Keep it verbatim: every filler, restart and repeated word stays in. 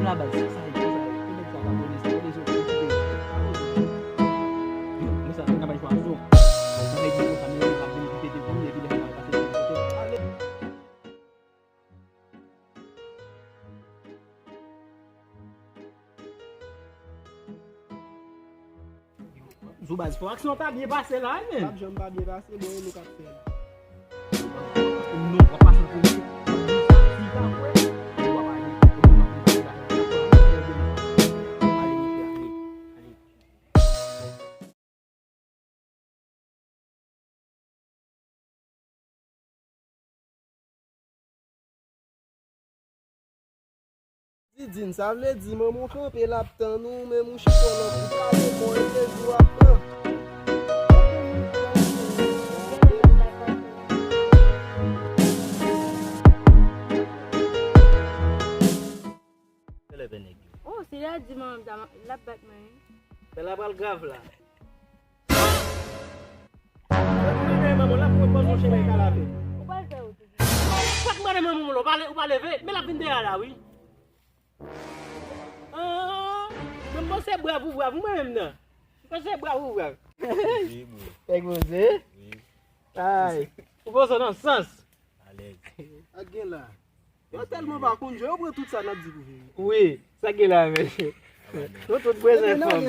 Sa baz, sa e, sa e, pou nèg sa pa konnen sa, kote zo, kote zo. Yo, men sa, nèg la pa jwe a zo. Bon, nèg yo konsa, men yo pa vin kite depi, epi lè sa pase depi kote. Ale. Zo baz, fò aksyon ta byen pase la wi, men. L ap janm pa byen pase, bon, e nou k ap fè l. Non, w ap pase an premye. Si w pa kwè, w ap ale. E nou ap pase la. Ale, monchè, ale. Ale. Didine, sa vle di manman w kanpe, l ap tann ou, menm ou chita w nan kou kale, bon, e plezi w ap pran. Kèlè pè nèg yo? Oh, si l a di manman m sa, l ap bat mwen, wi. Pè la pral grav la. Sa k mande manman w la pou mwen pran yon chemen ka lave. Ou pral fè ou toujou. Sa k mande manman w la, ou pa le-, ou pa leve, men l ap vin dèyè la, wi. Ah, men m panse brav ou brav, mwen menm nan. M panse brav ou brav. Poze, bro. Nèg poze? Wi. Ay, ou poze nan sans. Alèz. Ak gen la. Yo tèlman pa konn jwe, yo pran tout sa n ap di pou vre. Wi, sa gen la, mesye. Nou tout prezan fanm.